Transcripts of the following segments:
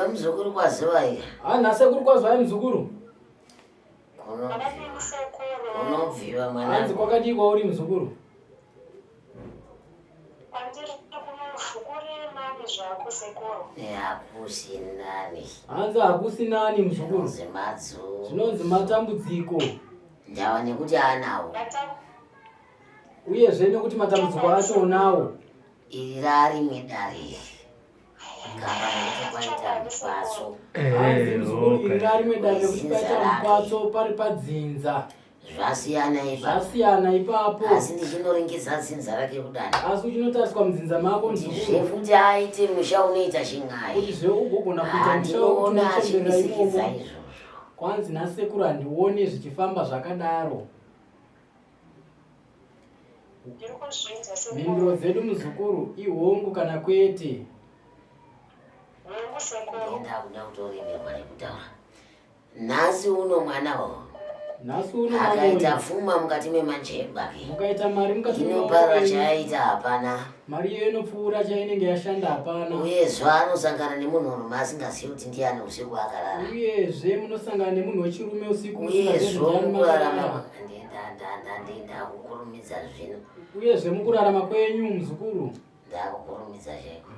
Iwe muzukuru kwazivai. Ah, nasekuru kwazivai muzukuru. Kunobviwa mwana. Hanzi kwakadii kwauri muzukuru? Hakusi nani. Hanzi hakusi nani muzukuru. Zvinonzi matambudziko. Ndava nekuti anawo. Uyezve nekuti matambudziko acho unawo. Iri rarimwe dare iri. Gamba nekuti kwaita mupatso. Hanzi muzukuru iri rarimwe dare nekuti paita mupatso pari padzinza. Zvasiyana ipapo. Zvasiyana ipapo. Asi ndichinoringidza dzinza rake kudana. Asi uchinotariswa mudzinza mako muzukuru. Zve futi aite musha unoita chin'ai. Kuti zve ugogona kuita musha wekuti Handinoona unochembera achimisikidza imomo. izvozvo. Kwanzi nasekuru handione zvichifamba zvakadaro. Ndiri kuzvinzwa sekuru. Mhinduro dzedu muzukuru ihongu kana kwete. Hongu sekuru. Ndakuda kutoremerwa nekutaura. Nhasi uno mwana uyu Nhasi uno mwana akaita uyu pfuma mukati memanjegwa ake. mukaita mari mukati Inoparara memaoko enyu, chaaita hapana. mari iyo inopfuura chainenge yashanda hapana. Uyezve anosangana nemunhurume asingazivi kuti ndiani usiku akarara. Uyezve munosangana nemunhu wechirume usiku musingazivi Uyezve kuti ndiani mukurarama makarara. ndakukurumidza zvino. Uyezve mukurarama kwenyu muzukuru. Ndakukurumidza chaiko.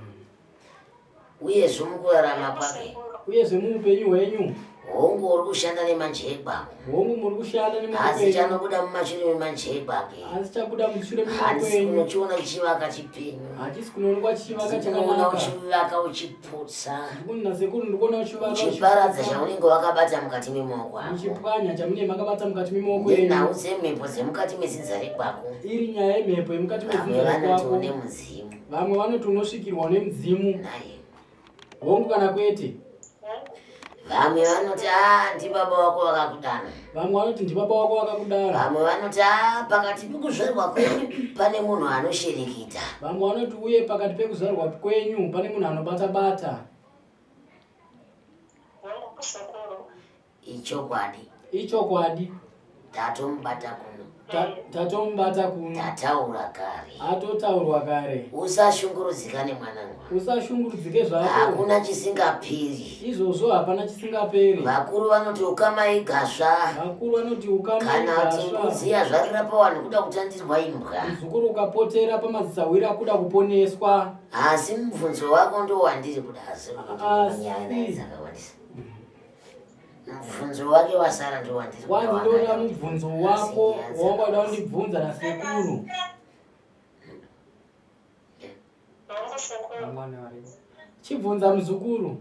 Uyezve mukurarama kwake. Uyezve muupenyu hwenyu. Hongu uri kushanda nemanjegwa. Hongu muri kushanda nemaoko Asi enyu. chanobuda mumashure memanjegwa ake. Asi chabuda mushure memaoko Handisi enyu. kunochiona chichivaka chipenyu. Hachisi kunoonekwa chichivaka Ndikunoona chakanaka. uchivaka uchiputsa. Ndikuona sekuru ndikuona uchivaka Uchiparadza chaunenge wakabata mukati memaoko ako. Muchipwanya chamunenge makabata mukati memaoko enyu. Nenhau dzemhepo dzemukati medzinza rekwako. Iri nyaya yemhepo yemukati Vamwe medzinza vanoti rekwako. une mudzimu. Vamwe vanoti unosvikirwa nemudzimu. Naye. Hongu kana kwete. Vamwe vanoti a ndibaba wako vakakudana. Vamwe vanoti ndibaba wako vakakudara. Vamwe vanoti a pakati pekuzvarwa kwenyu pane munhu anoshereketa. Vamwe vanoti uye pakati pekuzvarwa kwenyu pane munhu anobata bata. Hongu sekuru. Ichokwadi. Ichokwadi. Tatomubata kuno. Tatomubata kuno. Tataura kare. Atotaurwa kare. Usashungurudzika nemwanangu. Usashungurudzike zvako. Hakuna chisingaperi. Izvozvo hapana chisingaperi. Vakuru vanoti ukama igasva. Vakuru vanoti ukama Kana kuti igasva. mbudzi yazvarira pawanhu kuda kutandirwa imbwa. Muzukuru ukapotera pamadzisahwira kuda kuponeswa. Asi mubvunzo wako ndowandiri kuda asi kuti Asi. nyaya naye dzakawandisa. Mubvunzo wake wasara ndowandiri kuda Wanzi ndoda wakanya. mubvunzo wako wanga uda kundibvunza nasekuru. Hongu sekuru. Chibvunza muzukuru.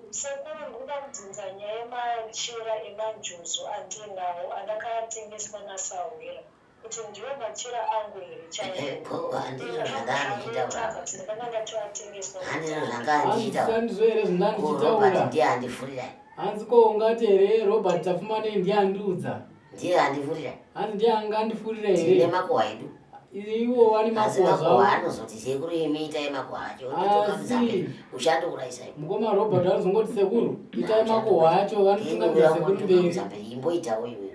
Sekuru ndikuda kubvunza nyaya yemachira emanjuzu andinawo andakatengeswa nasahwira kuti ndiwo machira angu here chaiwo. Ko handizvo zvanga ndichitaura. Ndakanga ndatoatengeswa. Handizvo zvanga ndichitaura. Handizvo here zvanga Ko Robert ndichitaura. ndiye andifurira. Hanzi ko ungati here Robert Tapfumanei ndiye andiudza. Ndiye andifurira. Hanzi ndiye anga andifurira Tine here. makuhwa edu. Iwo vane Asi makuhwa makuhwa zvavo. anozoti sekuru imi itai makuhwa acho. Asi. Unotokamudza mberi. Uchandourayisa iwe. Mukoma Robert anozongoti sekuru itai makuhwa acho vanotungamidza sekuru mberi. mberi. Imboitawo iwewe.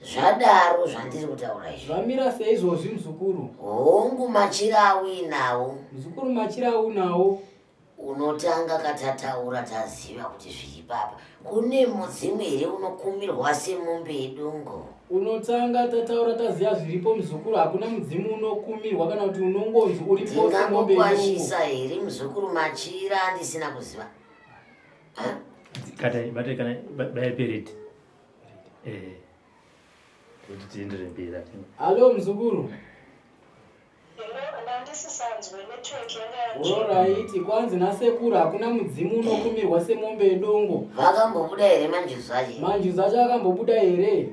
Zvadaro zvandiri kutaura izvi. Zvamira seizvozvi muzukuru. Hongu machira auinawo Muzukuru machira aunawo. unotanga katataura taziva kuti zviri papa. Kune mudzimu here unokumirwa semombe yedongo? Unotanga tataura taziva zviripo muzukuru hakuna mudzimu unokumirwa kana kuti unongonzi uripo semombe yedongo. Ndingangokwashisa here muzukuru machira andisina kuziva? Kata bate kana baya periti. Eh. Kuti tiendere mberi. Halo muzukuru. Hello, ndandisisanzwe network yanga yanzvika. Alright, kwanzi nasekuru hakuna mudzimu unokumirwa semombe yedongo. Vakambobuda here manjuzu acho? Manjuzu acho akambobuda here?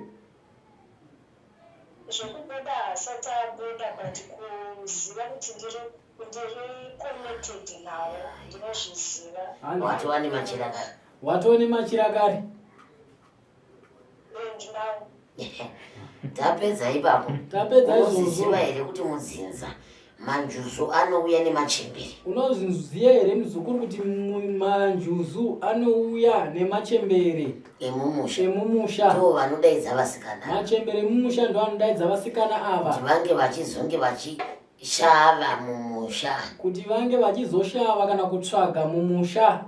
Zvekubuda haasati abuda but kuziva kuti ndiri ndiri connected nawo ndinozviziva. Hanzi Watova nemachira kare. watova nemachira kare. Eh, ndinawo. Tapedza ipapo. Tapedza izvozvo. Unoziziva here kuti mudzinza manjuzu anouya nemachembere? Unozviziva here muzukuru kuti manjuzu anouya nemachembere Emumusha. emumusha? Ndivo vanodaidza vasikana. Machembere emumusha ndo anodaidza vasikana Kuti ava vange vachizonge vachi Shava mumusha. Kuti vange vachizoshava kana kutsvaga mumusha.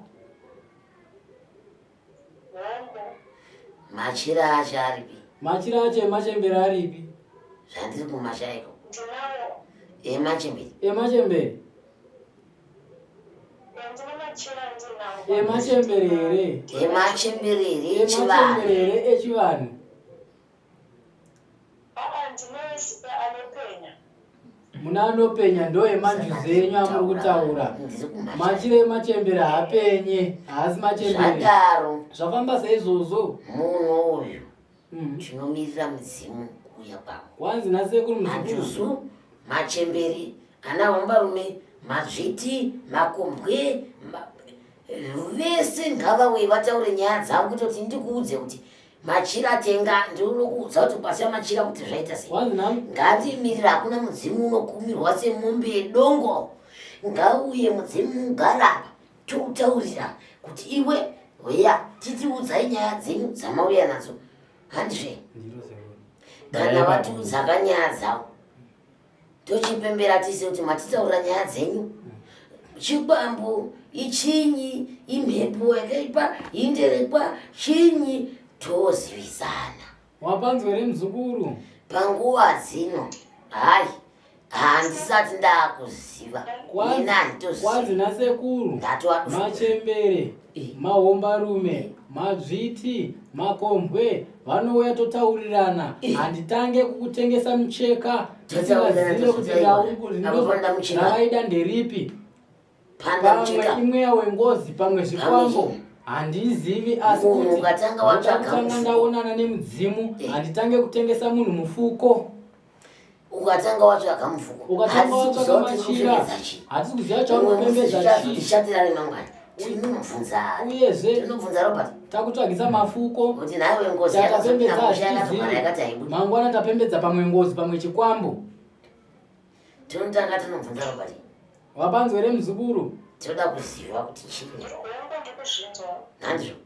Machira acho aripi? Machira acho emachembere aripi? Zvandiri kumasha iko. Emachembere. Emachembere. Emachembere here? Emachembere here echivanhu? Emachembere here echivanhu? Muna anopenya ndo emanjuzu enyu amuri kutaura. Machira emachembere haapenye, haasi machembere. Zvadaro. Zvafamba seizvozvo. Munhu uyu tinomirira mudzimu kuuya kwavo. Kwanzi nasekuru muzukuru. Manjuzu, machembere, ana hombarume, madzviti, makombwe, vese ngavauye vataure nyaya dzavo kutoti ndikuudze kuti machira tenga ndinokuudza kuti kwasha machira kuti zvaita sei. Ngatimirira, hakuna mudzimu unokumirwa semombe yedongo. Ngauye mudzimu ugara apa toutaurira kuti iwe weya titiudzai nyaya dzenyu dzamauya nadzo handizve? Kana vatiudza ka nyaya dzavo tochipembera tise kuti matitaurira nyaya dzenyu. Chikwambo ichinyi, imhepo yakaipa, inderekwa chinyi, tozivisana. Wapanzwa here muzukuru? Panguva dzino hayi, handisati ndakuziva. Ini handitozivi. Kwanzi nasekuru, machembere, mahombarume, madzviti, makombwe vanouya totaurirana. Handitange kukutengesa mucheka ndisingazive kuti ravaida nderipi. Pamwe imweya wengozi, pamwe zvikwambo, handizivi, asi kuti ndakutanga ndaonana nemudzimu. Handitange kutengesa munhu mufuko. Ukatanga watsvaga mufuko, ukatanga watsvaga machira, hatisi kuziva chaunopembedza chii. Tishatira remangwana tinobvunza. Uyezve tinobvunza Robert, takutsvagisa mafuko kuti nhaiwe ngozi yakazopinda musha yakatogara yakati haibudi. Mangwana tapembedza pamwe ngozi, pamwe chikwambo. Tinotanga tinobvunza Robert. Wapanzwa here muzukuru? Tinoda kuziva kuti chii handizvo.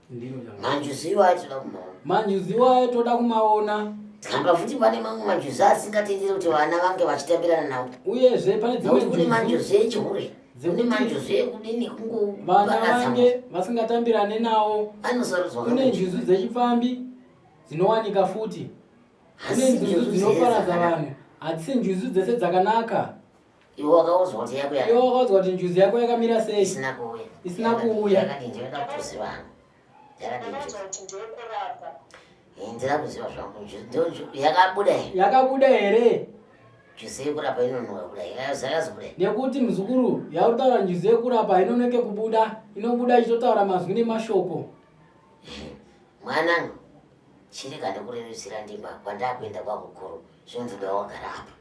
Manjuzu iwayo toda kumaona. Manjuzu iwayo toda kumaona. Kamba futi pane mamwe manjuzu asingatenderi kuti vana vange vachitambirana nawo. Uyezve pane dzimwe kune manjuzu echihure, kune manjuzu ekudini, vana vange vasingatambirane nawo. Anosarudzwa. Kune njuzu dzechipfambi dzinowanika futi. Kune njuzu dzinoparadza vanhu. Hadzisi njuzu dzese dzakanaka. Iwe wakaudzwa kuti yako Iwe wakaudzwa kuti njuzu yako yakamira sei? Isina kuuya. Isina kuuya. Yakadii? Ndinoda kutoziva hangu. Yakadii njuzu? Ndinoda kuziva zvangu njuzu. Yakabuda here? Yakabuda here? Njuzu yekurapa inonoka kuda. Yakazobuda. Nekuti muzukuru, yautaura njuzu yekurapa inonoke kubuda, inobuda ichitotaura mazwi nemashoko. Mwanangu, chirega ndikurerusira ndima kwandakuenda kwakukuru, zvinondoda wagara apa.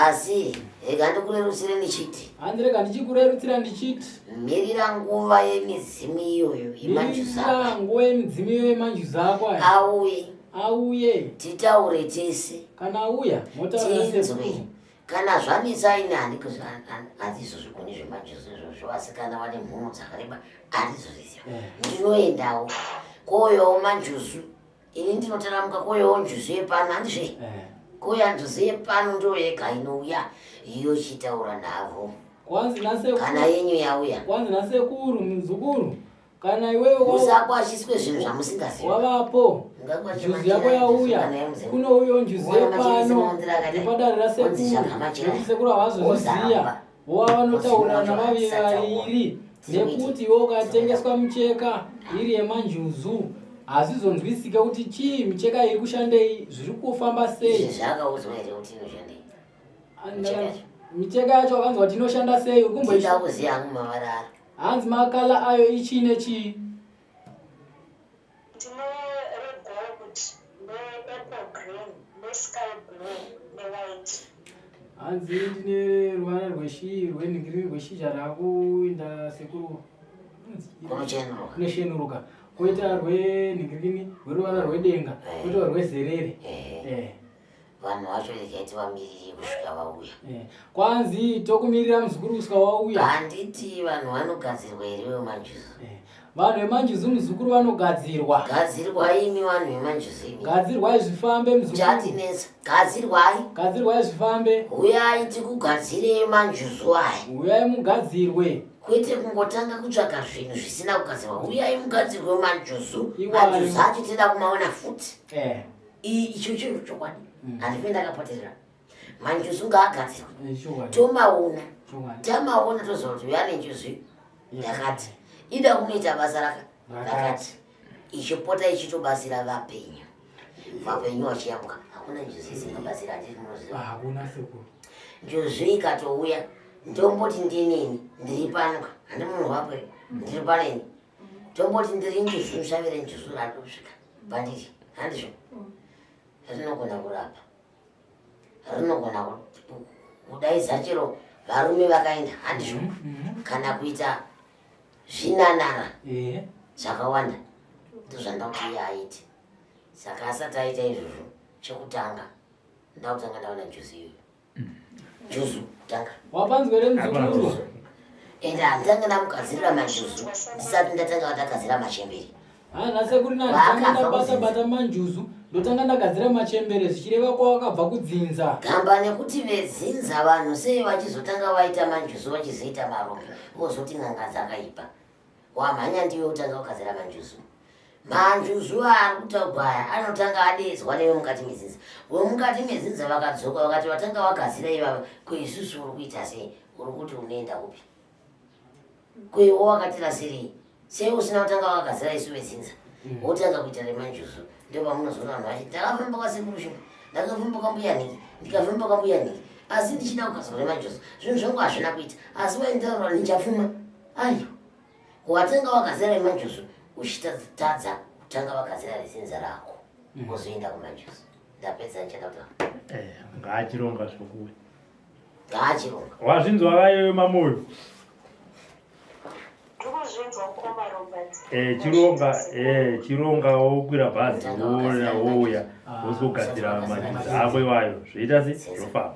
Asi rega ndikurerusire ndichiti, Hanzi rega ndichikurerutsira ndichiti, mirira nguva yemidzimu iyoyo yemanjuzu mirira nguva yemidzimu iyoyo yemanjuzu ako aya auye, auye, titaure tese, kana auya motaura tinzwe. Sekuru. Kana zvanetsa ini handizozvigoni zvemanjuzu izvozvo, asi kana vane mhuno dzakareba handizozviziva. Ndinoendawo koyowo manjuzu, ini ndinotaramuka koyowo njuzu yepano, handizve? Koya njuzu yepano ndo yega inouya yochitaura navo. Kwanzi nasekuru, kana yenyu yauya. Kwanzi nasekuru, muzukuru, kana iwewe musakwashiswe zvinhu zvamusingazivi. Wavapo njuzu yako yauya, kunouyawo njuzu yepano yepadare rasekuru, nekuti sekuru havazozviziva, vova vanotaurirana vaviri vaviri. Nekuti iwe ukatengeswa mucheka iri yemanjuzu, hazvizonzwisike kuti chii, micheka iri kushandei, zviri kufamba sei. Zvakaudzwa here kuti inoshandei? Micheka yacho wakanzwa kuti inoshanda sei? Uri kumboida kuziva hangu mavara aro. Hanzi makala ayo ichii nechii? Ndine regold, neapple green, nesky blue, newhite. Hanzi ndine ruvara rweshii, rwenhingirini, rweshizha rakuinda sekuru, kunoshenuruka, koita rwenhingirini, rweruvara rwedenga, koita rwezerere. Vanhu vacho regai tivamirire kusvika vauya. Kwanzi tokumirira muzukuru kusvika wauya. Handiti vanhu vanogadzirwa here vemanjuzu? Vanhu vemanjuzu muzukuru vanogadzirwa. Gadzirwai imi vanhu vemanjuzu imi. Gadzirwai zvifambe muzukuru. Chatinetsa. Gadzirwai. Gadzirwai zvifambe. Huyai tikugadzirei manjuzu aya. Huyai mugadzirwe. Kwete kungotanga kutsvaga zvinhu zvisina kugadzirwa. Huyai mugadzirwe manjuzu. Manjuzu acho tinoda kumaona futi. Eh. Icho chinhu chokwadi. Handife ndakapoterera. Manjuzu ngaagadzirwe. Eh, Tomaona. Tamaona toziva kuti uyu ane njuzu yakati. Ida kunoita basa raka rakati. Ichipota ichitobatsira vapenyu. Vapenyu vachiyambuka. Hakuna njuzu isingabatsira handiti munoziva. Hakuna sekuru. Njuzu ikatouya ndomboti ndinini ndiri pano handi munhu wako here ndiri pano ini tomboti ndiri njuzu nshavire njuzu randosvika pandiri handizvo rinogona kurapa rinogona kudaidza chero varume vakaenda handizvo kana kuita zvinanara zvakawanda ndozvandakuti iye aite saka asati aita izvozvo chekutanga ndakutanga ndaona njuzu iyoyo njuzu kutanga wapanzwa here muzukuru ende handitanga ndamugadzirira manjuzu ndisati ndatanga ndagadzira machembere Hana sekuru nani tanga ndabata bata manjuzu ndotanga ndagadzira machembere zvichireva kwawakabva kudzinza. Gamba nekuti vedzinza vanhu sei vachizotanga vaita manjuzu vachizoita marombe vozoti n'anga dzakaipa. Wamhanya ndiwe utanga kugadzira manjuzu. Manjuzu ari kutaugwa aya anotanga adeedzwa nevemukati medzinza. Vemukati medzinza vakadzoka vakati vatanga vagadzira ivava ko isusu uri kuita sei? Uri kuti unoenda kupi? Ko iwe wakatirasirei? Sei usina kutanga wakagadzira isu vedzinza? Wotanga kuita remanjuzu. Ndopamunozoona vanhu vachiti ndakafamba kwasekuru Shumba, ndakafamba kwambuya nhingi, ndikafamba kwambuya nhingi. Asi ndichida kugadzirwa remanjuzu. Zvinhu zvangu hazvina kuita. Asi wainditaurira ndichapfuma. Aiwa. Watanga wakagadzira remanjuzu uchitadza kutanga wakagadzira redzinza rako. Wozoenda kumanjuzu. Ndapedza ndichada kutaura. Eh, ngaachironga zvokuwe. Ngaachironga. Wazvinzwa vayewe mamoyo. Ndikuzvinzwa mukoma Robert. Eh, chironga eh, chironga wokwira bhazi wouya wouya wozogadzira manjuzu ako iwayo zvoita se zvofamba.